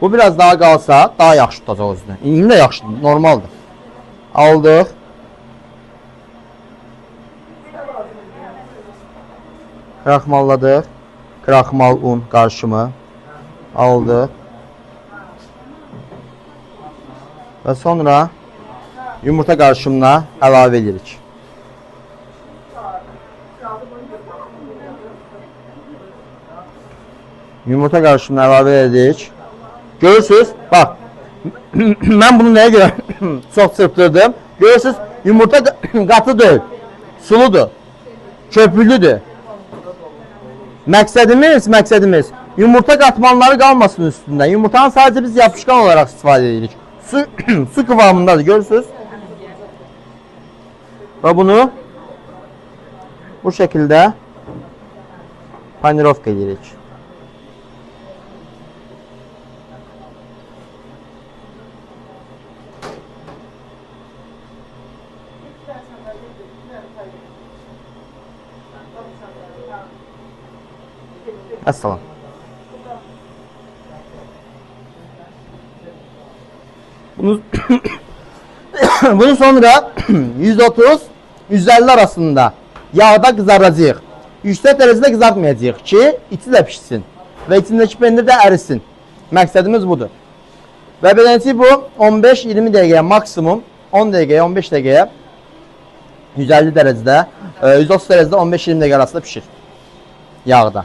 Bu biraz daha qalsa daha yaxşı tutacaq özünü. İndi də yaxşıdır, normaldır. Aldıq. Kraxmalladıq. Kraxmal un qarışımı aldıq. Və sonra yumurta qarışımına əlavə edirik. Yumurta qarışımını əlavə edirik. Görürsünüz, bax, mən bunu nəyə görə çox çırpdırdım? Görürsünüz, yumurta qatı deyil, suludur, köpüklüdür. Məqsədimiz, yumurta qatmanları qalmasın üstündə. Yumurtanı sadəcə biz yapışqan olaraq istifadə edirik. Su kıvamındadır, görürsünüz. Və bunu bu şəkildə panirovka edirik. Əssalam. Bunu sonra 130-150 arasında yağda qızaracağıq. Yüksək dərəcədə qızartmayacağıq ki, içi də pişsin və içindəki pendir də ərisin. Məqsədimiz budur. Və beləncə bu 15-20 dəqiqəyə maksimum 10 dəqiqəyə, 15 dəqiqəyə 150 dərəcədə, 130 dərəcədə 15-20 dəqiqə arasında pişir yağda.